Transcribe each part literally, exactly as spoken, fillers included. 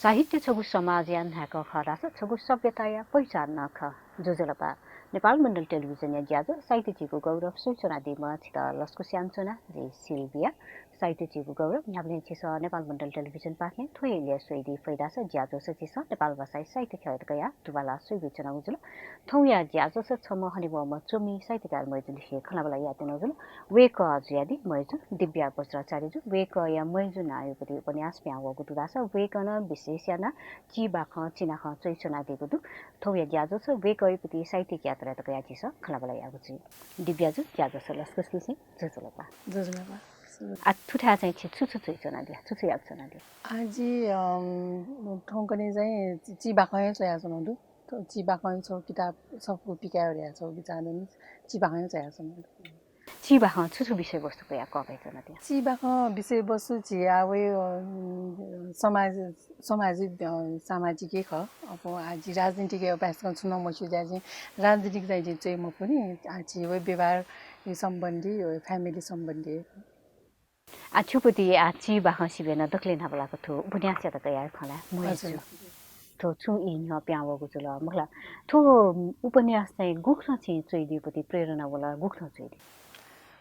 साहित्य छगू समाजया न्हाय्कः खः धाःसा छगू सभ्यताया पहिचान नं खः। ज्वजलपा। नेपाल मण्डल टेलिभिजनया ज्याझ्वः साहित्य झीगु गौरव स्वयाच्वनादीम्ह छितः लसकुस यानाच्वना, जि सिल्भिया। साहित्य झीगु गौरव न्ह्याबलें झीसं नेपाल मण्डल टेलिभिजनपाखें थ्व हे इलय् स्वयादी फइ धाःसा ज्याझ्वःस झीसं नेपाल भाषाया साहित्य ख्यलय् तकयाः दुबाला स्वयाबियाच्वनागु जुल। थौंया ज्याझ्वःस छम्ह हनेबहःम्ह च्वमि साहित्यकार मय्जु लिसे खँल्हाबल्हा यायेत्यनागु जुल। वय्कः जुयादी मय्जु दिव्या वज्राचार्य जु। वय्कःया मय्जु नां उपति उपन्यास पिहां वःगु दु धाःसा वय्कलं विशेष यानाः चिबाखं, चिनाखं च्वयाच्वनादीगु दु। थौंया ज्याझ्वःस वय्कःया उपति साहित्यिक यात्राय् तकयाः झीसं खँल्हाबल्हा याःगु जुइ। दिव्या जु, ज्याझ्वःस लसकुस लिसें ज्वजलपा। ज्वजलपा। आ, थुथाय् चाहिँ छिं छु छु च्वयाच्वनादिया, छु छु यानाच्वनादिया? आ, जि, अम, थौंकन्हय् चाहिँ चि-, चिबाखं हे च्वयाच्वनागु दु। थ्व चिबाखं छगू किताब छपु पिकाये धयाः छगू बिचाः दनि। चिबाखं हे च्वयाच्वनागु दु। चिबाखं छु छु विषयवस्तु कयाः कःघानाच्वनादिया? चिबाखं विषयवस्तु झी आ वइ, अ, समाज, सामाजिक, अ, सामाजिक हे खः। अब आ, झी राजनीतिक बाहेक छुं नं मस्यू जुयाः झी राजनीतिक चाहिँ झी च्वये मफु नि। आ, झी वइ व्यवहार सम्बन्धी, वइ family सम्बन्धी। आ, छिउपति आ, चिबाखं सिबें नं दकलय् न्हापालाक थ्व उपन्यासयात कयाः खँ ल्हाये मय्जु। हजुर। थ्व छुं ई न्ह्यः पिहां वःगु जुल, मखु ला? थ्व उपन्यास चाहिँ गुकथं छिं च्वयादीपति प्रेरणा वल, गुकथं च्वयादी?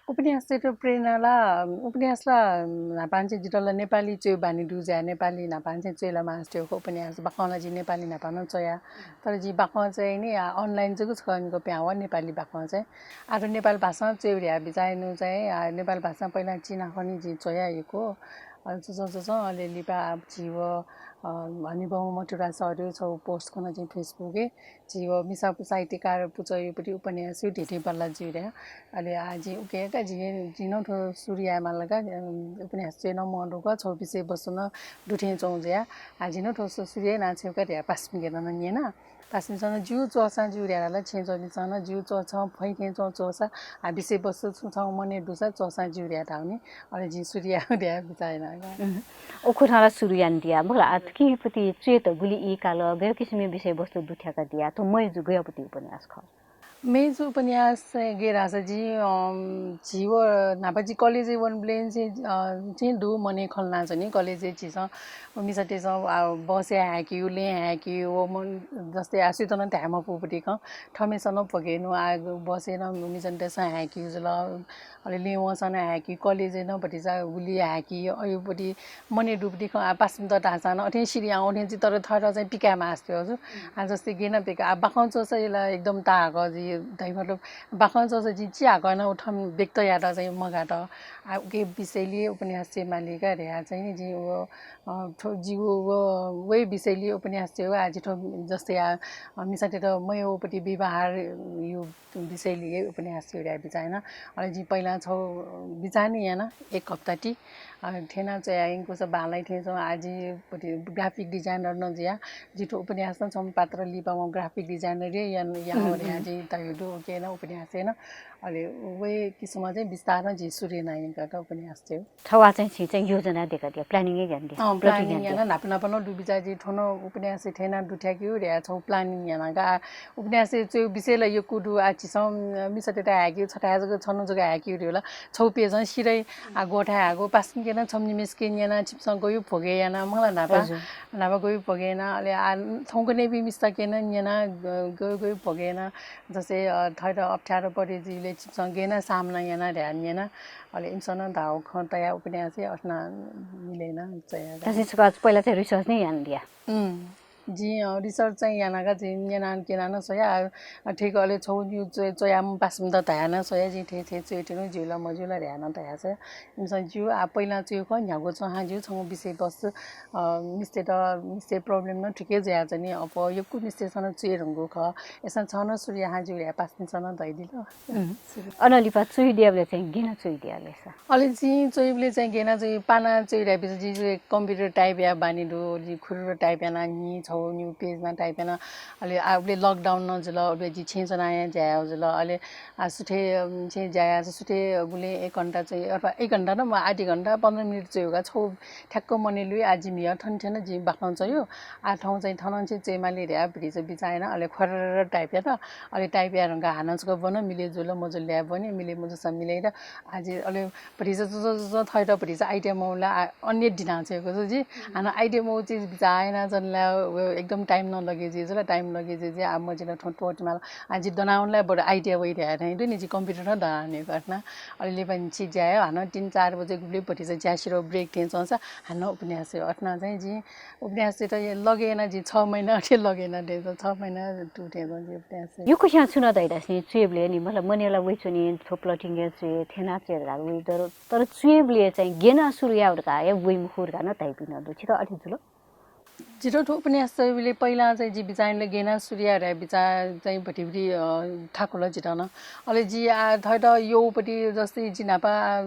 उपन्यास चाहिँ थ्व प्रेरणा ला, उपन्यास ला न्हापांनिसें जितः ला नेपाली च्वये बानी दु जुयाः नेपाली न्हापांनिसें च्वये ला मास्ति उपन्यास बाखं ला जिं नेपाली न्हापा नं च्वया। तर जिं बाखं चाहिँ नि, आ, online जक छकः निकः पिहां वा नेपाली बाखं चाहिँ। आः थ्व नेपाल भाषां च्वये धयाः बिचाः यानागु चाहिँ, आ, नेपाल भाषां पहिला चिनाखनि जिं च्वया यक्व। अले च्वं च्वं च्वं च्वं अले लिपा आ, झी व, अ, हनेबहःम्ह मथुरा सरया छगू post खन जिं Facebook-य्। झी व मिसा साहित्यकार पुचःया उपति उपन्यास ध्यबा बल्लाः जुइ धयाः। अले आ, जिं उकिं का, जिं, जिं नं थ्व सुरु यायेमाल का, अ, उपन्यास च्वये नं मदुगु, छगू विषयवस्तु नं दु थें च्वं जुयाः। आ, जिं नं थ्व सु-, सुरु याये यानाच्वये का धयाः पासापिन्के नं न्यना। पासापिन्सं नं ज्यू, च्वःसां ज्यू धयाः धाल, छेँजःपिन्सं नं ज्यू, च्वःसां, फैथें च्वं, च्वःसा, आ, विषयवस्तु छुं छं मनय् दुसा च्वःसां ज्यू धयाः धाःगु नि। अले जिं सुरु याये धयाः बिचाः याना। उखुन्हु ला सुरु यानादिया, मखु ला? आ, थुकिं पति च्वयेत गुलि ई काल, गय् किसिमया विषयवस्तु दुथ्याकादिया, थ्व मय्जु गय् पति उपन्यास खः? मय्जु उपन्यास चाहिँ गय् धाःसा जिं, अम, झी व न्हापा जि कलेजय् वनाबलय् चाहिँ, अ, चाहिँ दु मनय् खँ ल्हानाच्वनी। कलेजय् झीसं व मिसातय्सं, आ, बसय् हाय्‌केगु, लँय् हाय्‌केगु, व मन जस्तै आ, सुइत नं धाये मफुगु पति खँ, थःम्हय्‌सं नं भ्वके नु, आ, बसय् नं मिसातय्सं हाय्‌केगु जुल, अले लँय् वंसां नं हाय्‌केगु, कलेजय् नं भतिचा गुलि हाय्‌केगु, अयु पति मनय् दुपति खँ आ, पासापिन्त धाःसां नं अथें सिरियां अथें चित्त थःत चाहिँ पिकाये मास्ति हजुर। आ, जस्तै गय् नं पिका, आ, बाखं च्वःसा ला एकदम ताहाकः जि धाइ, मतलब बाखं च्वःसा जिं चिहाकः नं व थःम्हं व्यक्त यायेत चाहिँ मगात। आ, उके विषयलय् उपन्यास च्वये माली का धयाः चाहिँ नि जिं व, अ, थ्व जिगु व, वय् विषयलय् उपन्यास च्वये, आ, जि थ्व जस्तै आ, अ, मिसातय्त मय् व पति व्यवहार यु विषयलय् उपन्यास च्वये धयाः बिचाः याना। अले जिं पहिला छगू बिचाः नि याना, एक हप्ता ति, अ, थेना च्वया यंकुसा बांलाइ थें च्वं। आ, जि पति graphic designer नं जुया, जि थ्व उपन्यास नं छम्ह पात्र लिपा वं graphic designer हे याना, याना धयाः जिं धयागु दु, उके नं उपन्यास याना। अले वय् किसिमं चाहिँ बिस्तारं जि सुरु याना यंका का उपन्यास च्वये। थ्व वा चाहिँ छिं चाहिँ योजना देकादिया, planning हे यानादिया, अँ, planning याना, न्हापा न्हापा नं दु बिचाः जि थ्व नं उपन्यास थेना दुथ्याकेगु धयाः छगू planning याना का। आ, उपन्यास च्वयेगु विषय ला यक्व दु, आ, झीसं, अ, मिसातय्त हाय्‌केगु छथाय् जक, छन्हु जक हाय्‌केगु धइगु ला, छगू page-ं सिधइ, आ, ग्वःथाय् हाःगु, पासापिन्के नं छम्ह निम्हय्‌सिके न्यना, छिमिसं गयु भ्वगे याना, मखु ला न्हापा, हजुर। न्हापा गयु भ्वगे याना, अले आ, थौंकन्हय्‌पिं मिसातय्के नं न्यना, ग-, ग-, गयु भ्वगे याना, जस्तै, अ, थःत अप्ठ्यारो परे जुइबलय् छिमिसं गय् याना सामना याना धयाः न्यना। अले इमिसं नं धाःगु खँ तयाः उपन्यास हे अथे नं मिले याना च्वया। धाःसा छिकपिं पहिला चाहिँ research नं यानादिया? उम्, जिं, अ, research चाहिँ याना का, जिं न्यना क्यना नं स्वया, अ, ठीक अले छगू निगू च्वया, च्वयाम्ह पासापिन्त धया नं स्वया, जिं थथे थथे च्वये धुन, ज्यू ला मज्यू ला धया नं धया स्वया। इमिसं ज्यू, आ, पहिला च्वयेगु खः, न्ह्यागु च्वहां ज्यू, छंगु विषयवस्तु, अ, मिस्तय्त, मिस्तय् problem नं ठीक हे जुयाच्वनी, अप्वः यक्व मिस्तय्सं नं च्वये धुंकूगु खः। अय्‌सां छं नं सुरु याहां ज्यू धया पासापिन्सं नं धयादिल। उम्। अनं लिपा च्वइदियाबलय् चाहिँ गय् याना च्वइदिया लय्‌सा? अले जिं च्वइबलय् चाहिँ गय् याना चाहिँ पाना च्वइ धयापिन्सं, जिं चाहिँ computer type याये बानी दु, जिं खुरुरु type याना नि, न्यू पेजमा टाइप याना। अले आ, उबले लकडाउन नं जुल, उबले जि छेँ च्वनाया ज्या याउ जुल। अले आ, सुथे, अम, छेँ ज्या याः, सुथे गुले एक घण्टा चाहिँ, अथवा एक घण्टा न, म आधी घण्टा, पन्ध्र मिनेट चाहिँ होगा, छौ ठ्याक्क मने लुइ, आ, जि म्हिगः थन थें जि बाखं चाहिँ हो। आ, थौं चाहिँ थनं चाहिँ चाहिँ माली रे, आ, भतिचा बिचायेन, अले ख्वरर टाइप यात, अले टाइप यारंगा हानं छक बन, मिले जुल, मजुल ल्या बने, मिले मजुसा मिले र, आ, जि, अले भतिचा च, च, च, च, थैत भतिचा आइडिया मौला, आ, अन्य दिना चाहिँ को जि, हानं आइडिया मौ चाहिँ बिचायेन जन ल्या, व एकदम टाइम न लगे जि, जुल टाइम लगे जि, जि, आ, मजिन थों टोट माल, आ, जि दनाउन ल्या बड़ आइडिया वइ रे, आ, थैं दुनि जि कम्प्युटर न दनाने करना, अले लेबन छि ज्या, हानं तीन चार बजे गुबले भतिचा ज्या सिरो ब्रेक थें चंसा, हानं उपन्यास अथना चाहिँ जि, उपन्यास चाहिँ त लगे याना जि छ महिना अथे लगे याना दे छ महिना टु थें जि उपन्यास चाहिँ। यो कुस्यां छुन दै दसनी चुएबले नि, मतलब मनेला वइ चुनि थो प्लटिङ या चुए, थेना चुए गा वइ दर, तर चुएबले चाहिँ गेना सुरु याउ का या वइ मुखुर का न ताइपिन दु, छित अथे जुल? जिरो थो उपन्यास चाहिँ उबले पहिला चाहिँ जि बिचायेन गेना सुरु या रे बिचा चाहिँ भतिभति, अ, थाकुल जित न। अले जि आ थैत योपति जस्तै जि नापा, अ,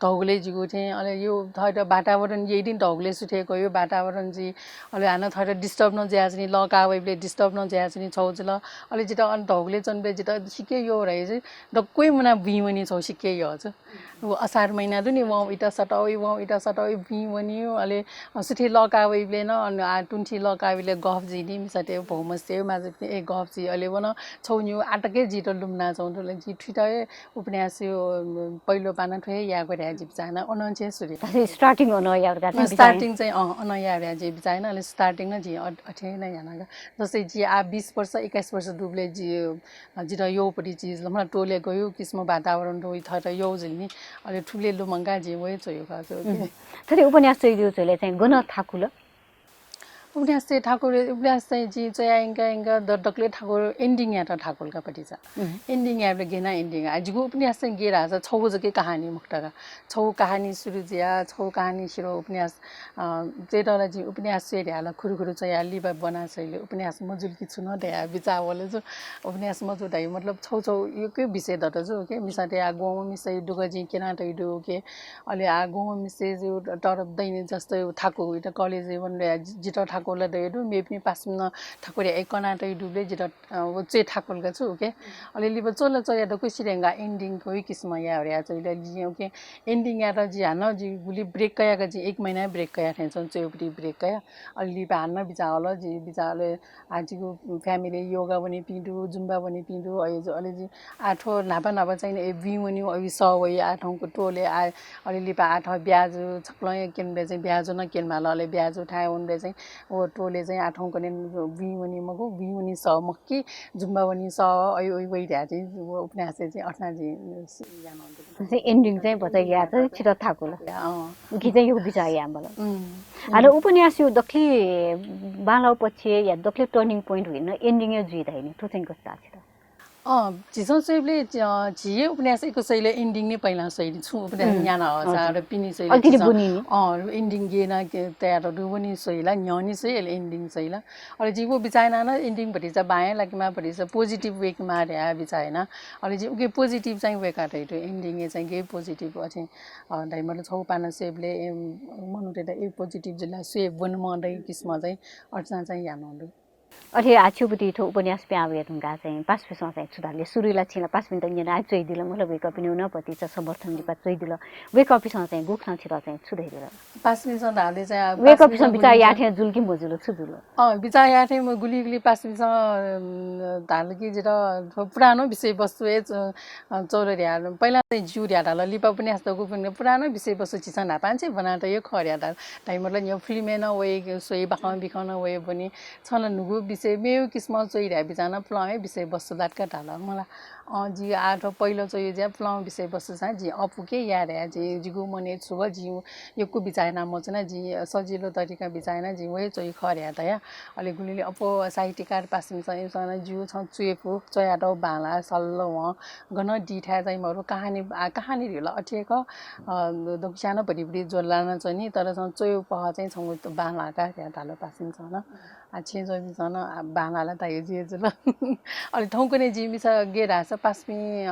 धौगले जिगु थें, अले यो थैत वातावरण यइदिन धौगले सुथे को यो वातावरण जि, अले हानं थैत डिस्टर्ब न ज्या चुनि, लका वइबले डिस्टर्ब न ज्या चुनि छौ जुल। अले जित अन धौगले चनबे जित सिक्के यो रे जि, दक्वइ मुना बुइवनी छौ सिक्के यो जि। व असार महिना दुनि, वं इटा सटौ, वं इटा सटौ बुइवनी, अले सुथे लका वइबले न, अन आ टुन्थी लका वइबले गफ जिनि, मिसाते भौमस्ते, माजुपिं ए गफ जि, अले वन छौ न्यू आटके जित लुमना छौ, अले जि थुइता उपन्यास यो, अ, पहिलो पाना थ्व हे यागो रे जि बिचायेन, अनं छेँ सुरु। स्टार्टिङ अन याउ का, अ, स्टार्टिङ चाहिँ, अ, अन या रे जि बिचायेन, अले स्टार्टिङ न जि अ-, अथे न याना का। जस्तै जि आ बीस वर्ष, एक्काइस वर्ष दुबले जि, अ, जित योपति चिज, मतलब टोले गयो, किसिम वातावरण दो, थैत यो जुल नि, अले थुबले लुमंगा जि वइ चयो का, चयो के। थथे उपन्यास चाहिँ यो चले चाहिँ गन थाकुल? उपन्यास चाहिँ ठाकुर, उपन्यास चाहिँ जि चया इंका, इंका द-, दकले ठाकुर एन्डिङ यात ठाकुर का पतिचा। एन्डिङ याबले गेना एन्डिङ। आ, जिगु उपन्यास चाहिँ गे राजा छौ जके कहानी मुक्तका। छौ कहानी सुरु जिया, छौ कहानी सिरो उपन्यास, अ, चेतला जि उपन्यास से ध्याला खुरु खुरु चया लिबा बना सैले उपन्यास मजुल कि छु न दया बिचा वले जो उपन्यास मजु दाइ, मतलब छौ छौ यो के विषय दत जो के मिसा दया गोम मिसै दुग जि केना तै दु के। अले आ गोम मिसै जो तर दैने जस्तै थाकु इता कलेज वन दया जि-, जित थाकु ला दय दु, मे पनि पास न थाकु रे एक कना तै दुबले जित अ, व च्वय् थाकुल का छु, ओके। अले लिपा च्वला च्वया दक्व सिरेंगा एन्डिङ को किसिम या रे च्वइला जि, ओके। एन्डिङ यात जि हानं जि गुलि ब्रेक कया का जि एक महिना ब्रेक कया थें च्वं च्वय् ब्रेक कया। अले लिपा हानं बिचावल जि बिचावल आ जिगु फ्यामिली योगा वने पिंदु, जुम्बा वने पिंदु, अले जि, अले जि आठो न्हापा न्हापा चाहिँ ए बिं वने अवि स वइ आठौं को टोले आ, अले लिपा आठौं ब्याजु छक्लं केन बे चाहिँ ब्याजु न केन माल अले ब्याजु थाय् वन बे चाहिँ ओ टोले चाहिँ आठौं कने बिं वने मगु, बिं वने स मक्की जुम्बा वनी स अयु अयु वइ ध्या चाहिँ व उपन्यास चाहिँ अथना जि याना चाहिँ एन्डिङ चाहिँ भचा या चाहिँ छित थाकु ल। अँ। उकी चाहिँ यो बिचाः या मला। अले उपन्यास यो दक्ली बांलाउ पक्ष या दक्ली टर्निङ पोइन्ट होइन एन्डिङ या जुइ धाइनि थु चाहिँ कस्ता छित। अँ, झिसं स्वइबले झिये उपन्यास एक सैले एन्डिङ नि पहिला सैली छु उपन्यास न्याना हसा र पिनि सैले अल्तिनि बुनि नि। अँ, एन्डिङ गेना तयार दु वनी सैला न्यनी सैले एन्डिङ सैला। अले जि वो बिचायना न एन्डिङ भतिचा बायाँ लाकिमा भतिचा पोजिटिभ वेकमा रे आ बिचायना। अले जि उके पोजिटिभ चाहिँ वेका तै दु एन्डिङ ए चाहिँ गे पोजिटिभ अथे। अ, दाइ मतलब छौ पाना सेबले ए मनुते द ए पोजिटिभ जिल्ला सेब वन म दै किसिम चाहिँ अर्चना चाहिँ यानो दु। अथे आछिउपति थो उपन्यास प्यावे धुंका चाहिँ पासपिसं चाहिँ छु धाले सुरुला छिला पासपिन त न्यना चोइ दिल मतलब वेक पिनु न पति च समर्थन दिपा चोइ दिल। वेक पिसं चाहिँ गुखना छिला चाहिँ छु धै दिल। पासपिसं धाले चाहिँ वेक पिसं बिचार याथे जुल कि मजुल छु जुल। अँ, बिचार याथे म गुली गुली पासपिसं धाल कि जेत पुरानो विषय वस्तु ए चौर ध्यान पहिला चाहिँ जिउ ध्यान धाल लिपा उपन्यास त गुपिन पुरानो विषय वस्तु छिसा ना पांचे बना त यो खर्या धाल। ताइ मतलब यो फिल्म न वइ सोइ बाखं बिखन वइ बनी छन नुगु विषय मेउ किसिम चोइ ध्या बिचाना पुलामे विषय वस्तु लाटका धाल मला। अँ, जि आठ पहिलो चोइ ज्या पुलाउ विषय वस्तु सा जि अपुके या रे जि जिगु मने छुव जि यक्कु बिचायना मचना जि सजिलो तरिका बिचायना जि वइ चोइ खर्या तया। अले गुलिले अपो साहित्यकार पासिम चाहिँ सन जिउ छ चुएपु चोया त बाला सल्लो वं गन दिथाय् चाहिँ मरु कहानी आ कहानी ढिल अठेक दक्स्यान भरिभरि जोल्लान चनि तर सन चोयु पह चाहिँ छंगु बांलाका धाल पासिम सन। आ छेँ जबि सन बांलाला तायो जिए जुल। अले थौंकने जि मिसा गे धाःसा पासमि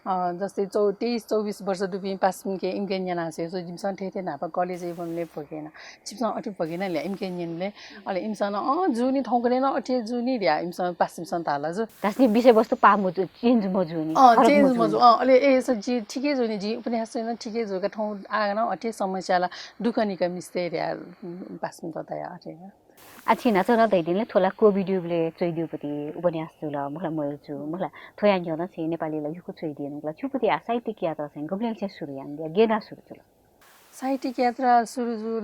अ, जस्तै चौ-, तेइस चौबिस वर्ष दुपिं पासापिंके इमिके न्यना स्वये, सो जिमिसं थथे थथे न्हापा कलेजय् वनेबलय् भ्वकेन। छिमिसं अथे भ्वकेन ले इमिके न्यनेबलय्। अले इमिसं नं, "अँ, जूनि, थौंकन्हय् नं अथे जूनि" धया इमिसं पासापिंसं धाल जु। धासि विषयवस्तु पाः मजू, change मजूनि, अँ, फरक change मजूनि। मजू, अँ, अले ए, स-, जि ठिकै जूनि, जि उपन्यास चाहिँ नं ठिकै जू का, थौं आः नं अथे समस्या ला दुःख निका मिस्ते धया, उम्, पासापिन्त धया अथे। आ, छिं न्हाचः नं धयादिल, थ्व ला COVID ब्वति च्वइदिउपति उपन्यास जुल, मखु ला, मयु जु, मखु ला, थ्वया न्ह्यः नं छिं नेपाली ला यक्व च्वइदिया धुंकल। छिउपति आ साहित्यिक यात्रा चाहिँ गबलें चाहिँ सुरु यानादिया, गय् याना सुरु जुल? साहित्यिक यात्रा सुरु जुल,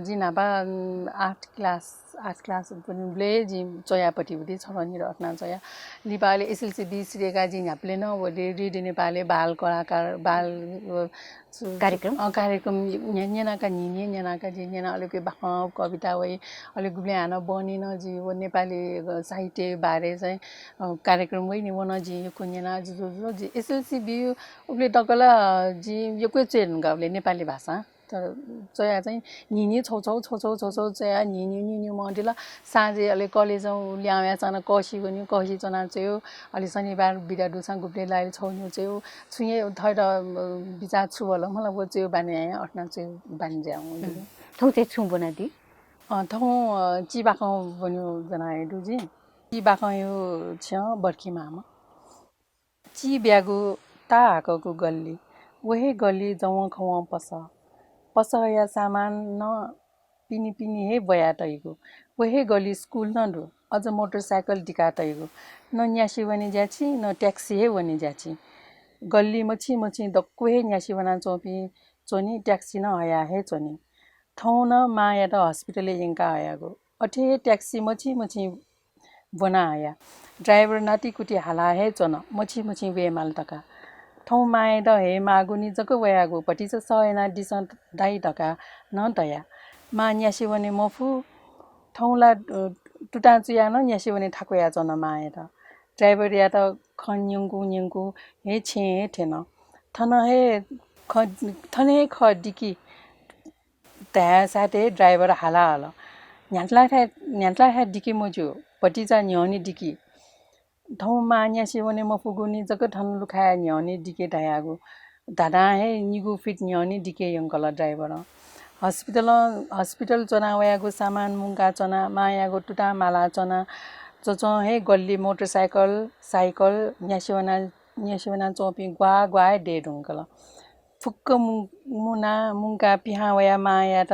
जिं न्हापा, उम्, आठ class, आठ class ब्वनीबलय् जिं च्वयापति ब्वति, छगः निदँ अथे याना च्वया। लिपा अले SLC बी सिधयेका जिं न्ह्याबलें नं व रे-, रेडियो नेपालय् बाल कलाकार, बाल, अ, सु-, कार्यक्रम? अ, कार्यक्रम न्य-, न्यनाका न्हिं न्हिं न्यनाका जिं न्यना, अले उकी बाखं कविता वइ, अले गुबलें हानं बहनी नं जिं व नेपाली, अ, साहित्य बारे चाहिँ, अ, कार्यक्रम वइ नि, व नं जिं यक्व न्यना। जि, जि, जि SLC बी उबले तक ला, अ, जिं यक्व च्वये धुंका उबले नेपाली भाषा। तर च्वया चाहिँ न्हिं न्हिं छौ छौ, छौ छौ, छौ छौ च्वया न्हिं न्हिं, न्हिं न्हिं मदिल। साँझे अले कलेजं ल्याहां वयाच्वना कःसि वन्यु, कःसि च्वना च्वयु। अले शनिबार बिदा दुसां गुबलें लाइल छौ न्यु च्वयु। छुं हे थःत, अ, बिचाः छु वल, मला व च्वयु बानी आया, अथे याना च्वयु बानी ज्या हुँ। हम्म। थौं चाहिँ छुं ब्वनादी? अ, थौं, अ, चिबाखं ब्वन्यु ज्वना हे दु जिं। चिबाखंयु छ्यं बर्खी मामा। चिब्यागु ताहाकःगु गल्ली। व हे गल्ली जवंखवं पसः। पसःया सामान नं पिने पिने हे ब्वया तइगु। व हे गल्ली स्कुल नं दु। अझ मोटरसाइकल दिका तइगु। न न्यासि वने ज्याछि, न ट्याक्सी हे वने ज्याछि। गल्ली मछि मछि दक्व हे न्यासि वनाच्वंपिं च्वनी, ट्याक्सी नं हया हे च्वनी। थौं नं मांयात हस्पिटलय् यंका हयागु। अथे हे ट्याक्सी मछि मछि ब्वना हया। ड्राइभर नातिकुति हाला हे च्वन, मछि मछि वये माल धकाः। थौं मांयात हे माःगुनि जक वयागु, भतिचा सह यानादिसँ दाइ धकाः नं धया। मां न्यासि वने मफु, थौं ला, अ, तुतां चुयाः नं न्यासि वने थाकुया च्वन मांयात। ड्राइभरयात खँ न्यंकु न्यंकु हे छेँ हे थ्यन। थन हे ख-, थन हे खः दिकि धाये साथै ड्राइभर हाला हल। न्ह्याथलाथाय्, न्ह्याथलाथाय् दिके मज्यू, भतिचा न्ह्यःने दिके। थौं मां न्यासि वने मफुगुनि जक थन लुखाय् न्ह्यःने दिके धयागु धाधां हे निगू फिट न्ह्यःने दिके यंकल ड्राइभरं। हस्पिटलं, हस्पिटल च्वना वयागु सामान मुंका च्वना, मांयागु तुतां माला च्वना। च्वच्वं हे गल्ली मोटरसाइकल, साइकल न्यासि वना, न्यासि वनाच्वंपिं ग्वाः ग्वाः हे दये धुंकल। फुक्क मु-, मुना मुंकाः पिहां वयाः मांयात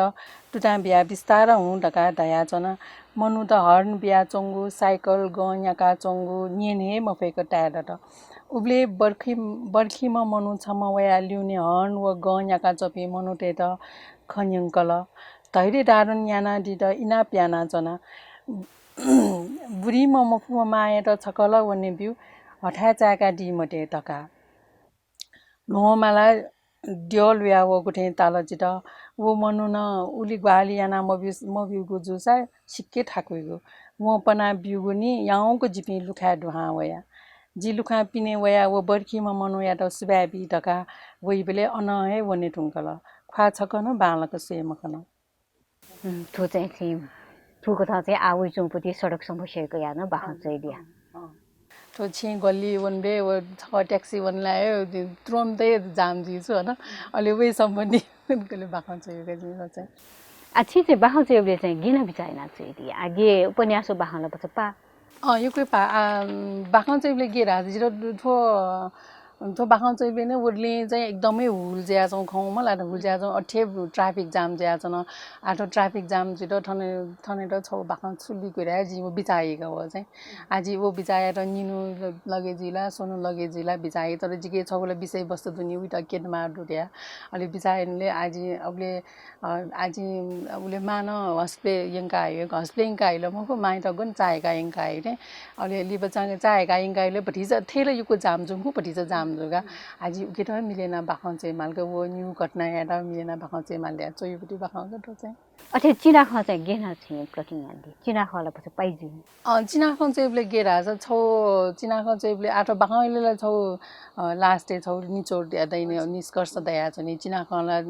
तुतां बियाः बिस्तारं हुँ धकाः धयाच्वना। मनूत हर्न बियाच्वंगु, साइकल गं न्याकाच्वंगु न्यने हे मफय्क ताये दत। उबलय् बर्खी, बर्खीम्ह मनू छम्ह वयाः लिउने हर्न व गं न्याकाच्वंपिं मनूतय्त खँ न्यंकल। धैर्य धारण यानादीत इनाप यानाच्वना। बुरिम्ह मफुम्ह मांयात छकः ला वने ब्यु, हथाय् चाय्कादी मते धकाः। ल्वहंमाला द्यः लुया वःगु थें ताल जितः। व मनुखं उलि ग्वाहालि याना मब्यू-, मब्यूगु जूसा सिक्क थाकुइगु। वं पना ब्यूगुनि याउँक जिपिं लुखाय् दुहां वया। जि लुखां पिने वयाः व बर्खीम्ह मनूयात सुभाय् बी धकाः वइबलय् अनं हे वने धुंकल। ख्वाः छकः नं बांलाक स्वये मखन। उम्, थ्व चाहिँ छिं, थुकथं चाहिँ आः वइच्वंपति सडक समस्याय् कयाः नं बाखं च्वयादिया। अँ। थ्व छेँ गल्ली वनबलय् व छकः ट्याक्सी वनलाय् तुरन्तै जाम जुइ छु हन। अले वइ सम्बन्धी गल्ली बाखं च्वयागु जिं चाहिँ। आ, छिं चाहिँ बाखं च्वयाबलय् चाहिँ गय् याना बिचाः याना च्वयादी? आ, गय् उपन्यास व बाखं ला भचा पाः? अँ, यक्व हे पाः। आ, बाखं च्वयाबलय् गय् याना जितः थ्व थ्व बाखं च्वइबलय् नं व लँय् चाहिँ एकदमै हुल जुयाच्वं खँ मला, हुल जुयाच्वं, अथे traffic jam जुयाच्वन। आः थ्व traffic jam जुइत थन, थनयात छगू बाखं छु लिक्क धाये जिं व बिचाः याइगु व चाहिँ। आः जि व बिचाः यायेत निन्हु लगे जुइ ला, स्वन्हु लगे जुइ ला बिचाः याइ, तर जिके छगू ला विषय वस्तु दुनि, उइत क्यनेमाः दु धया। अले बिचाः यानाबलय् आः जि अबलय् अ, आः जि, अ, उबलय् मां नं हस्पिटलय् यंका हयो, हस्पिटलय् यंका हयो ला मखु, मांयात गन चाःहिका यंका हयो थें। अले लिपा चाःहिका यंका हयो ला भतिचा थथे ला यक्व jam जू मखु, भतिचा jam जू का। आः जि उकेत मिले याना बाखं च्वये माल का, व निगू घटनायात मिले याना बाखं च्वये माल धया च्वयागु बाखं का थ्व चाहिँ। अथे चिनाखँ चाहिँ गय् याना छिं plotting यानादी? चिनाखँ ला भचा पाइ जुइ। अ, चिनाखँ च्वयेबलय् गय् धाःसा छौ चिनाखँ च्वयेबलय् आः थ्व बाखं इलय् ला छौ, अ, last-य् छौ निचोड दया दइने निष्कर्ष दयाच्वनी। चिनाखँ ला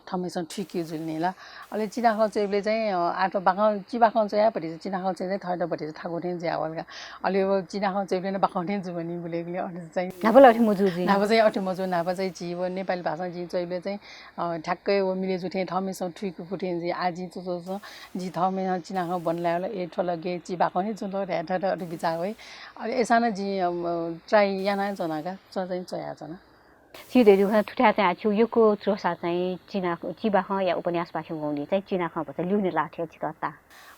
थःम्हय्‌सं थुइके जुल नि ला। अले चिनाखँ च्वयेबलय् चाहिँ, अ, आः थ्व बाखं, चिबाखं च्वया भतिचा चिनाखँ च्वयेबलय् थःत भतिचा थाकु थें जुया वल का। अले व चिनाखँ च्वयेबलय् नं बाखं थें जुबनी गुले गुले अथे चाहिँ। न्हापा ला अथे मजू जुइ। न्हापा चाहिँ अथे मजू, न्हापा चाहिँ झी व नेपाली भाषां जिं च्वयेबलय् चाहिँ अ, ठ्याक्कै व मिले जू थें थःम्हय्‌सं थुइकूगु थें जि आः जिं च्वच्वंसां जि थःम्हय्‌सं चिनाखँ ब्वना लायेबलय् ए थ्व ला गय् चिबाखं नि जुल धयाः थःत अथे बिचाः वइ। अले अय्‌सां नं जिं, अ, try यानाच्वना का, च्वया चाहिँ च्वयाच्वना। छिं धयादीगु खँ थुथाय् चाहिँ आः छिगु यक्व च्वसा चाहिँ चिना, चिबाखंया उपन्यासपाखें वंगुलिं चाहिँ चिनाखँ भचा ल्यूने लाः थें छितः ताः।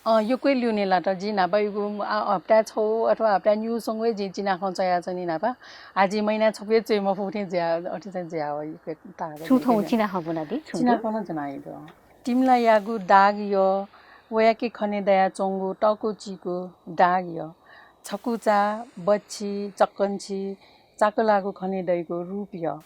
अँ, यक्व ल्यूने लात। जिं न्हापा इगु, आ, हप्ताय् छौ अथवा हप्ताय् निगू स्वंगु हे जिं चिनाखँ च्वयाच्वनी न्हापा। आः जिं महिनाय् छपु हे च्वये मफु थें जुया, अथे चाहिँ जुया वइ, यक्व ताः छुं थौं गथे। चिनाखँ ब्वनादी, छुं तिमिला याःगु दाग यः, वयाके खने दयाच्वंगु तःकूचिकू दाग यः। छकुचा, बच्छि, चक्कंछि, चाकलाःगु खने दइगु रूप यः।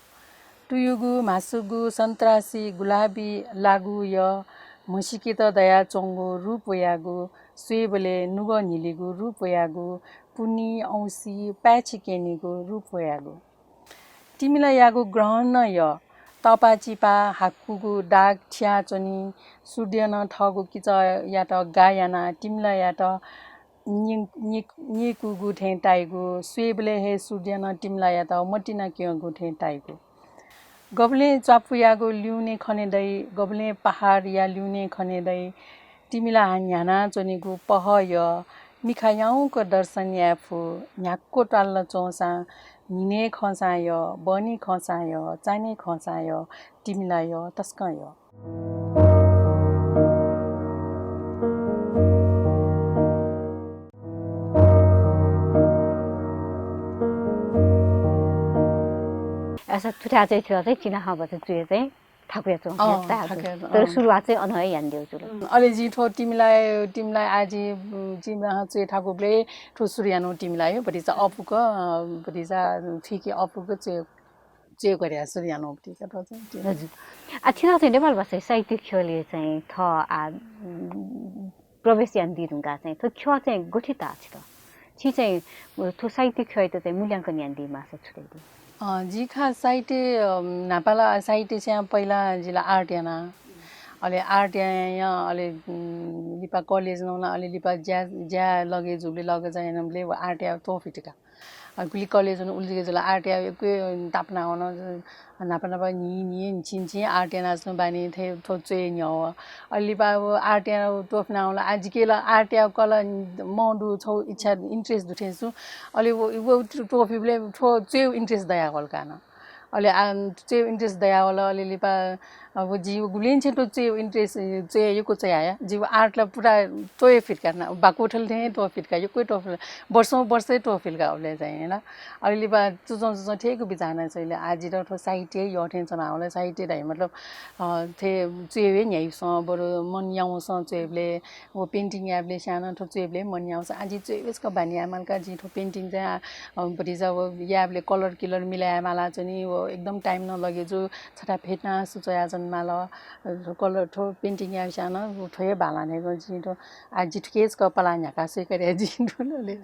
तुयुगु, म्हासुगु, सन्त्रासी, गुलाबी लागु यः, म्हसीकेत दयाच्वंगु रूप वयागु, स्वयेबलय् नुगः न्हिलिगु रूप वयागु, पुन्हि, औँसी, पाय्छि क्यनीगु रूप वयागु। तिमिलायागु ग्रहण नं यः, तःपाःचिपाः हाकुगु दाग थियाच्वनी, सूर्यं नं थःगु किचःयात गाः यानाः तिमिलायात नि-, नि-, नीकूगु थें ताइगु, स्वयेबलय् हे सूर्यं नं तिमिलायात मतिना क्यंगु थें ताइगु। गबलें च्वापुयागु ल्यूने खने दइ, गबलें पहाडया ल्यूने खने दइ, तिमिला न्ह्यानाच्वनीगु पहः यः, मिखा याउँक दर्शन याये फु, न्ह्याक्व त्वालला च्वंसां, न्हिनय् खंसां यः, बहनी खंसां यः, चान्हय् खंसां यः, तिमिला यः, तसकं यः। अय्‌सा थुथाय् चाहिँ छितः चाहिँ चिनाखँ भचा च्वये चाहिँ थाकुयाच्वंगु अँ, ताःगु। थाकुयाच्वं, तर अँ। सुरुवात चाहिँ अन हे यानादीगु जुल। उम्, अले जिं थ्व तिमिलाया, तिमिलाया आः जिं, उम्, चिनाखँ च्वये थाकुबलय् थ्व सुरु यानागु तिमिलाया भतिचा अःपुक, अ, भतिचा थुइके अःपुक च्वये, च्वये ग्वाराया सुरु यानागु भतिचा थ्व चाहिँ तिमिला। हजुर। आः छितः चाहिँ नेपाल भाषाया साहित्य ख्यलय् चाहिँ थः आः, उम्, प्रवेश यानादी धुंकाः चाहिँ थ्व ख्यः चाहिँ गथे ताः छितः? छि चाहिँ, अ, थ्व साहित्य ख्यःयात चाहिँ मूल्यांकन यानादी माःसा छु धयादी? अ, जि खा साहित्य, अ, न्हापा ला साहित्य स्यां पहिला जि ला art याना। अले art याया, अले, उम्, लिपा college नं वना, अले लिपा ज्या, ज्या लगे जुबलय् लगे चाहिँ यानाबलय् व art या त्वःफित का। अ, गुलि college नं उलि जुल, art या यक्व तापाना वन, न्हापा न्हापा न्हि न्हि न्हिं न्हिं art यानाच्वने बानी थें थ्व च्वये न्ह्यः। अले लिपा व art या त्वःफिना वल। आः जिके ला art या कला मं दु, छौ इच्छा, interest दु थें सु। अले व, व त्वःफिबलय् थ्व च्वयेगु interest दया वल का नं। अले आः च्वयेगु interest दया वल। अले लिपा अब जि गुलिं छेँ थ्व च्वयेगु interest, च्वये यक्व च्वया या। जि art ला पुरा त्वःफित का ना, बाकु थल थें त्वःफित का, यक्व त्वःफित का। वर्षौं वर्ष त्वःफित का उबलय् चाहिँ ला। अले लिपा चुचौं चुचौं थें यक्व बिचाः याना च्वइले आः जितः थ्व साहित्य यः थें च्वना वल। साहित्य धाइ मतलब, अ, थें च्वये हे न्ह्याइपुसे बरु मन याउँसे च्वयेबलय्, व painting यायेबलय् स्यां नं थ्व च्वयेबलय् मन याउँसे आः जि च्वये हे छकः बानी याये माल का। जि थ्व painting चाहिँ, अ, भतिचा व यायेबलय् colour किलर मिलाये माला च्वनी, व एकदम time नं लगे जू। छता फेना सु च्वयाच्वने माल, अ, colour थ्व painting यायेबलय् स्यां नं व थ्व हे बांलाः धयागु जि थ्व आः जि थुके छकः पलाः न्ह्याका स्वये का धया जि थ्व अले, अ,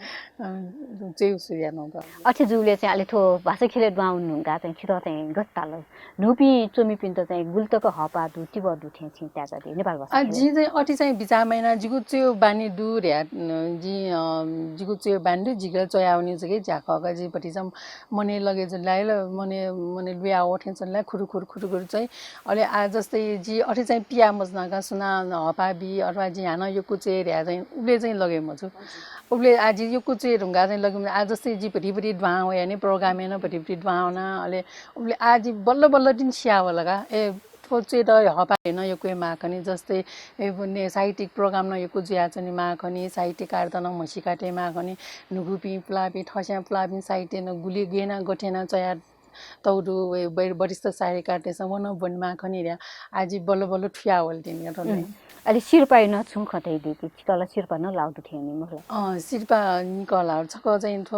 च्वयेगु सुरु यानागु। अथे जूबलय् चाहिँ अले थ्व भाषा ख्यलय् दुहां वने धुंकाः चाहिँ छितः चाहिँ गथे ताल? न्हूपिं च्वमिपिन्त चाहिँ गुलि तक हःपाः दु, तिबः दु थें छिं ताय्कादी नेपाल भाषा आः ख्यलय्? जिं चाहिँ अथे चाहिँ बिचाः मयाना, जिगु च्वयेगु बानी दु धया, अ, जिं, अ, जिगु च्वयेगु बानी दु, जिगु च्वयावनी जक ज्या खः का, जि भतिचा मनय् लगे जुल ला, मनय्, मनय् लुया वः थें च्वन ला, खुरु खुरु खुरु खुरु चाहिँ। अले आः जस्तै जि अथे चाहिँ पिया मच्वना का, सुनां हःपाः बी अथवा जिं हानं यक्व च्वये धया चाहिँ उबलय् चाहिँ लगे मजू। उबलय् आः जि यक्व च्वये धुंकाः चाहिँ लगे मजू। आः जस्तै जि भति भति दुहां वया नि, program याना भति भति दुहां वना। अले उबलय् आः जि बल्ल बल्ल तिनि सिया वल का। ए, थ्व च्वयेत हःपाः हे नं यक्व हे माः खनी। जस्तै, ए, व ने-, साहित्यिक program नं यक्व जुयाच्वने माः खनी, साहित्यकारत नं म्हसीका तये माः खनी। न्हूगुपिं पुलांपिं, थःस्यां पुलांपिं साहित्य नं गुलि गय् याना गथे याना च्वया तःधु वय् वरिष्ठ साहित्यकारतय्सं व नं ब्वनेमाः खनी धयाः आः जि बल्ल बल्ल थुयावल तिनि का थ्व। अले सिरपाया नं छुं खँ धयादी कि, छितः ला सिरपा नं लाःगु दु थें नि, मखु ला? अँ, सिरपा निकः लाःगु दु। छकः चाहिँ थ्व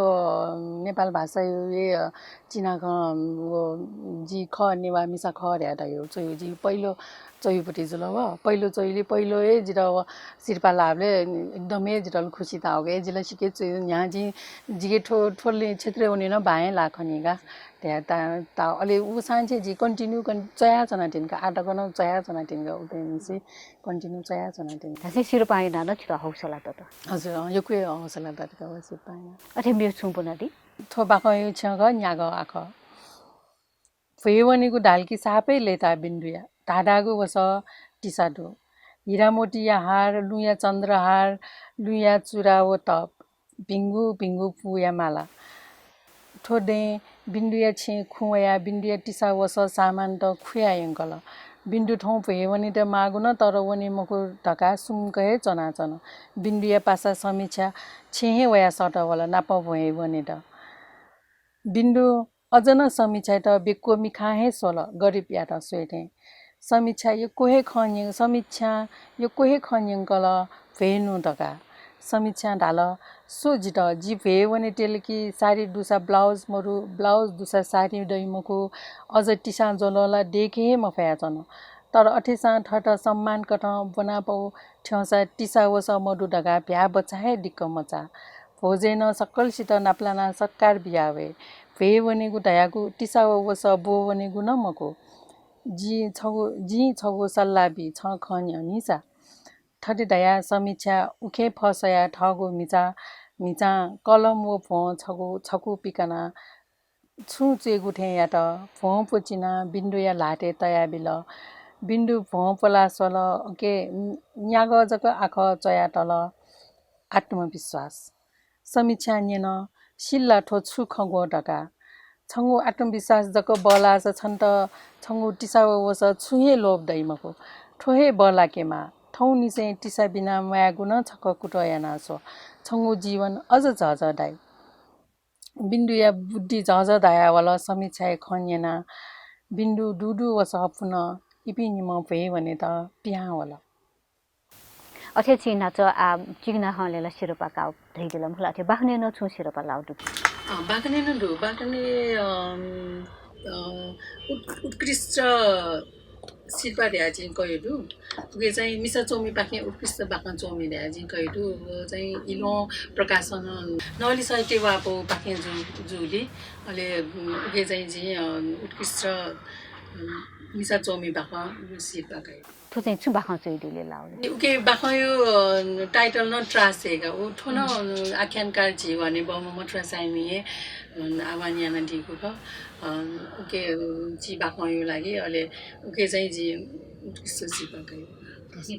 नेपाल भाषाया हे, अ, चिनाखँ, व जि खः, नेवाः मिसा खः धयाः धयागु च्वयु, जि पहिलो च्वयुपट्टि जुल व। पहिलो च्वयुलि पहिलो हे जितः व सिरपा लाःबलय् एकदम हे जितः ला खुसी ताःगु। ए, जि ला सिके च्वयु न्ह्याः, जि, जिके थ्व, थ्व क्षेत्रय् वने नं बां हे लाः खनी का धयाः ता, ता, अले उसांनिसें जि continue कन, च्वयाच्वना तिनि का, आः तक नं च्वयाच्वना तिनि का, उबलय्निसें continue च्वयाच्वना तिनि का। धाःसा सिरपां यानाः नं छितः हौसला दत। हजुर, अँ, यक्व हे हौसला दत का व सिरपां यानाः। अथे मेगु छुं ब्वनादी। थ्व बाखंया छ्यं खः, न्यागः आखः। भ्वय् वनेगु धाल कि सापय् लय्ताः बिन्दुया। धाधागु वसः तिसा दु। हिरामोतीया हार, लुँया चन्द्रहार, लुँया चुरा व तप, भिंगु भिंगु पूया माला। थ्व दँय् बिन्दुया छेँय् खुँ वयाः बिन्दुया तिसा वसः सामानत खुयाः यंकल। बिन्दु थौं भ्वय् वनेत माःगु नं तर वने मखु धकाः सुम्क हे च्वनाच्वन। बिन्दुया पासा समीक्षा छेँय् हे वयाः सःतः वल, नाप भ्वय् वनेत। बिन्दु अझ नं समीक्षायात बेक्व मिखां हे स्वल, गरिबयात स्वये थें। समीक्षा यक्व हे खँ न्यं, समीक्षां यक्व हे खँ न्यंकल, भ्वय् नु धकाः। समीक्षां धाल, स्व जितः, जि भ्वय् वने त्यल कि साडी दुसा ब्लाउज मदु, ब्लाउज दुसा साडी दइ मखु, अझ तिसां ज्वलं ला दय्के हे मफयाच्वन। तर अथेसां थःत सम्मानकथं ब्वनापौ थ्यंसा तिसा वसः मदु धकाः भ्याः बचा हे दिक्क मचा। भोजय् नं सकलसित नापलानाः सत्कार बिया वये। भ्वय् वनेगु धयागु तिसा व वसः ब्वः वनेगु नं मखु। जिं छगू, जिं छगू सल्लाह बी, छं खँ न्यंनिसा। थथे धयाः समीक्षा उखें फस्वयाः थःगु म्हिचा, म्हिचां कलम व भ्वं छगू, छकू पिकानाः छुं च्वयेगु थें यात। भ्वं प्वचिनाः बिन्दुया ल्हातय् तयाबिल। बिन्दु भ्वं प्वलाः स्वल। उके न्यागः जक आखः च्वयातल। आत्मविश्वास। समीक्षां न्यन, सिल ला थ्व छु खँग्वः धकाः। छंगु आत्मविश्वास जक बल्लाःसा छन्त छंगु तिसा व वसः छुं हे लोभ दइ मखु। थ्व हे बल्लाकेमाः। थौंनिसें तिसा बिना म्वायेगु नं छकः कुतः याना स्व। छंगु जीवन अझ झःझः दाइ। बिन्दुया बुद्धि झःझः धायावल। समीक्षाया खँ न्यनाः बिन्दु दुदु वसः पुनः इपिं निम्ह भ्वय् वनेत पिहां वल। अथे छिं न्हाचः आः चिकना हंलय् ला सिरपाः काः धयादिल, मखु ला? अथे बाखनय् नं छुं सिरपाः लाःगु दु कि? अँ, बाखनय् नं दु। बाखनय्, अम, अ, उत्-, उत्कृष्ट सिरपाः धयाः जिं कयागु दु। उके चाहिँ मिसा च्वमिपाखें उत्कृष्ट बाखं च्वमि धयाः जिं कयागु दु। व चाहिँ इलोहं प्रकाशन नवली साहित्य वाःपाखें जु-, जूगुलिं, अले, उम्, उके चाहिँ जिं, अ, उत्कृष्ट, अ, मिसा च्वमि बाखं सिरपाः कयागु दु। थ्व चाहिँ छु बाखं च्वयादिल ला? उके बाखंया, अ, title नं त्रास हे का। उ थ्व नं, अ, आख्यानकार झी हनेबहःम्ह मथुरा साय्मिं हे, अ, आह्वान यानादीगु खः। अ, उके, अ, झी बाखंया लागि, अले उके चाहिँ जिं उत्कृष्ट सिरपाः कयागु।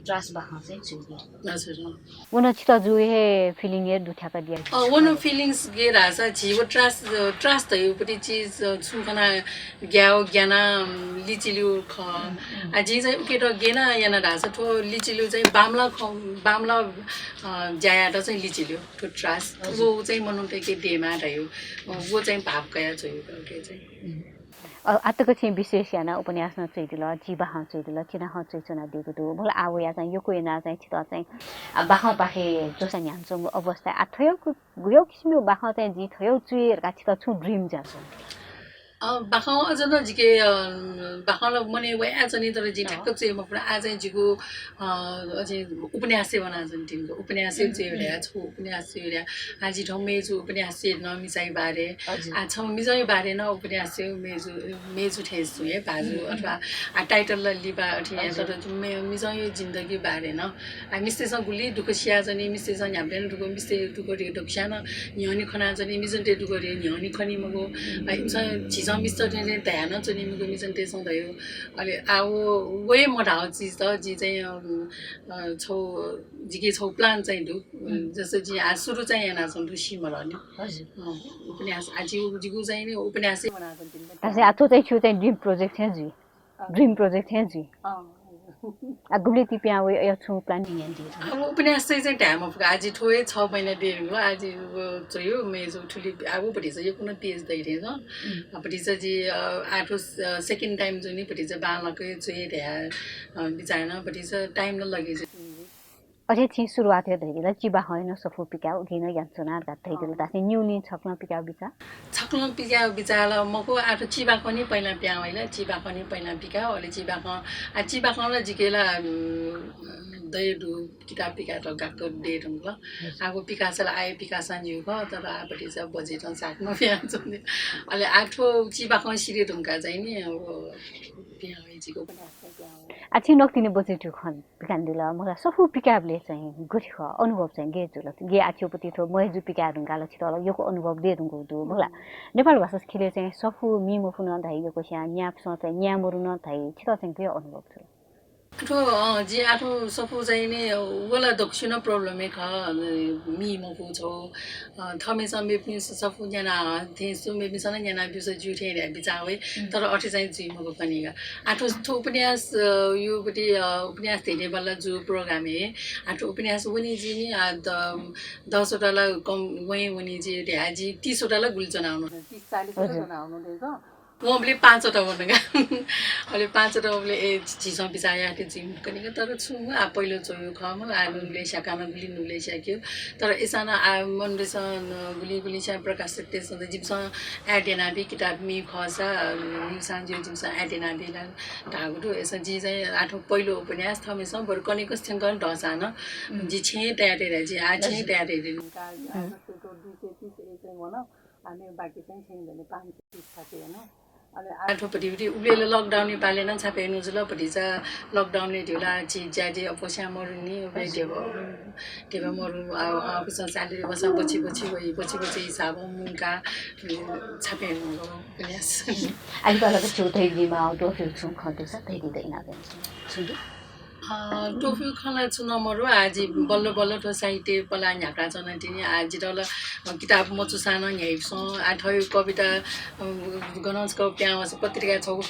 त्रास बाखं चाहिँ च्वयादिल। हजुर, अँ। व नं छितः जू हे feeling हे दुथ्याकादिया। अँ, व नं feelings गय् धाःसा झी व त्रास, अ, त्रास धयागु पति चिज, अ, छुं खना ग्याव ग्याना, अम, लिचिल्यू खः। आ, जिं चाहिँ उकेत गय् याना धाःसा थ्व लिचिल्यू चाहिँ बांमलाः खँ, बांमलाः, अ, ज्या यायेत चाहिँ लिचिल्यू थ्व त्रास। हजुर। व चाहिँ मनूतय्के देमाः धयागु, अ, व चाहिँ भाव कया च्वयागु उके चाहिँ। अ, आःतक छिं विशेष यानाः उपन्यास नं च्वयादिल, झी बाखं च्वयादिल, चिनाखँ च्वयाच्वनादीगु दु। मखु ला, आः वयाः चाहिँ यक्व यानाः चाहिँ छितः चाहिँ, अ, बाखंपाखे च्वसा न्ह्यानाच्वंगु अवस्था। आः थ्व यक्व, गुय् किसिमया बाखं चाहिँ जिं थ्व यक्व च्वये धकाः छितः छुं dream जुयाच्वंगु? अ, बाखं अझ नं जिके, अ, बाखं ला मनय् वयाच्वनी, तर जिं ठ्याक्क च्वये मफुत। आः चाहिँ जिगु, अ, अझै उपन्यासय् वनाच्वनी तिनि का। उपन्यास हे च्वये धया, छगू उपन्यास च्वये धया। आः जि थौं मय्जु उपन्यास च्वये धुन मिसाया बारे। हजुर। आः छम्ह मिजंया बारे नं उपन्यास च्वये, मय्जु, मय्जु थें च्वये, भाजु अथवा आः title ला लिपा अथे, हजुर। तर मे-, मिजंया जिन्दगी बारे नं। आः मिस्तय्सं गुलि दुःख सियाच्वनी, मिस्तय्सं न्ह्याबलें दुःख, मिस्तय् दुःख रे दक्वस्यां नं न्ह्यःने खनाच्वनी, मिजंतय् दुःख रे न्ह्यःने खनी मखु। आः इमिसं झीसं मिस्त थें धया नं च्वनी मखु, मिजंतय्सं धयागु। अले आः व, व हे मधाःगु चिज त, जिं चाहिँ, अ, अ, छगू, जिके छगू plan चाहिँ दु। जस्तै जिं आः सुरु चाहिँ यानाच्वना दु सिमरनी। हजुर। अँ, उपन्यास, आः जिगु, जिगु चाहिँ नि उपन्यास हे वनाच्वना तिनि का। धाःसा आः थ्व चाहिँ छिगु चाहिँ dream project थें जुइ। अँ। Dream project थें जुइ। अँ। आ गुबलें ति पिहां वइ, अय् छुं planning यानादी? अब उपन्यास चाहिँ चाहिँ time of आज थ्व हे छ महिना दे धुंकल। आज च्वयो, मय्जु थुलि अब भतिचा यक्व नं पेज दइ थें नं। भतिचा जि आः थ्व second time जुनि भतिचा बांलाक च्वये धया बिचाः याना, भतिचा time नं लगे जि। अथे छिं सुरुवात हे धयादिल, चिबाखंय् नं सफू पिकाः उकिं नं यानाच्वना धकाः धयादिल। धाःसा न्यूलिं छकलं पिकाः बिचाः? छकलं पिकाः बिचाः ला मखु, आः थ्व चिबाखं नि पहिला पिहां वइल, चिबाखं नि पहिला पिकाः, अले चिबाखं, आ चिबाखं ला जिके ला दये दु, किताब पिकायेत गाक्क दये धुंकल। आः पिकाःसा ला आः पिकाःसां ज्यू खः, तर आः भतिचा बजेटं साथ मपिहां च्वने। अले आः थ्व चिबाखं सिधे धुंकाः चाहिँ नि अब पिहां वइ जिके। आ छिं नकतिनि बजेट खन पिकानादिल, मखुला सफू पिकाःबलय् चाहिँ गथे खः, अनुभव चाहिँ गय् जुल? गय् आः छिं उपति थ्व मय्जु पिकाः धुंकाः ला छितः ला यक्व अनुभव दये धुंकूगु दु, मखुला नेपाल भाषा ख्यलय् चाहिँ सफू मी मफुन धाइ, यक्वस्यां न्यापसं चाहिँ न्याये मरुन धाइ, छितः चाहिँ गय् अनुभव जुल? आः थ्व, अँ, जि आः थ्व सफू चाहिँ नि, व ला दक्वसिनं problem हे खः, अ, मी मफु छौ। अ, थःम्हेसिनं मेपिं सफू न्याना, थें सु मेपिंसं नं न्याना ब्यूसा ज्यू थें धया बिचाः वइ, तर अथे चाहिँ जुइ मखु खनिगा। आः थ्व, थ्व उपन्यास, अ, यो बति, अ, उपन्यास धेंधेंबल्ला जु program हे, आः थ्व उपन्यास वनी जि नि, आ, द-, दस वटा ला कम वहें वनी जि धया जि तीस वटा ला गुलि च्वनावनु, तीस चालिस वटा च्वनावनु दे। वंबलय् पाँचवटा वनगा। अले पाँचवटा वंबलय् ए, झीसं बिचाः याये जुइ मखु खनिगा, तर छु आः पहिलो च्वयु खः, आः नुगलय् स्याकाः नं गुलि नुगलय् स्याकेगु। तर अय्सां नं आः मनूतय्सं गुलि गुलिस्यां प्रकाशकतय्सं जिमिसं add यानाबी, किताब मी खःसा, मिसां ज्यू जिमिसं add यानाबी ला धाःगु दु। अय्सां जि चाहिँ आः थ्व पहिलो उपन्यास थःम्हेसिनं बरु कनेकस थ्यंक नं दःसां नं जि छेँय् तयार याये, जि आः छेँय् तयार याये। आः थ्व दुई सय तीस ए चाहिँ वन। अले बाकी चाहिँ छेँय् दनि पाँच सय तीस छापे याना। अले आः थ्व भतिभति उबलय् ला lockdown-या पालय् नं छापे याना जुल, भतिचा lockdown-य् धिबा ला जि ज्या जि अप्वःस्यां मरुनि, उबलय् धिबा, धिबा मरु, अ, अफिसं चालय् वःसां बछि बछि वइ, बछि बछि हिसाबं मुंकाः छापे याना उपन्यास। आः लिपा ला छु धयादीमाः, त्वःफिगु छुं खँ दुसा धयादी द इनाप यानाच्वना। छु दु? अ, त्वःफिगु खँ ला छु नं मरु, आः जि बल्ल बल्ल थ्व साहित्य पलाः न्ह्याकाच्वना तिनि। आः जितः ला, अ, किताब मछुसां नं न्ह्याइपुसँ। आः थःगु कविता, अ, गनं छकः पिहां वःसा पत्रिकाय् छगू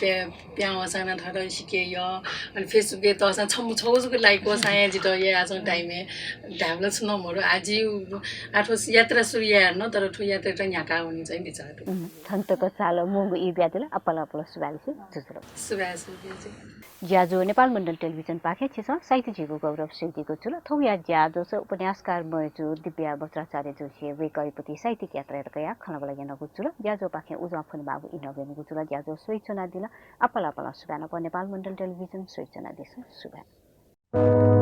पिहां वःसां नं थःत सिके यः। अले Facebook-य् तःसां छम्ह छगू जक like वःसां हे जितः यायेगु time-य् धायेबलय् छु नं मरु। आः जि आः थ्व यात्रा सुरु याये धुन, तर थ्व यात्रायात न्ह्याकाः वने चाहिँ बिचाः दु। थन तक चाल मुंगु ई बियादिल, अपालं अपालं सुभाय् लिसे जुजुल। सुभाय् लिसे। ज्याझ्वः नेपाल मण्डल टेलिभिजनपाखें छिसं साहित्य झीगु गौरव स्वयादीगु जुल। थौंया ज्याझ्वःस उपन्यासकार मय्जु दिव्या बज्राचार्यजुलिसे वय्कःया प्रति साहित्यिक यात्रायात कयाः खँल्हाबल्हा यानागु जुल। ज्याझ्वःपाखें उजं फ्वनेमाःगु इनाप यानागु जुल। ज्याझ्वः स्वयाच्वनादिल, अपालं अपालं सुभाय् न्हापां नेपाल मण्डल टेलिभिजन स्वयाच्वनादिसँ। सुभाय्।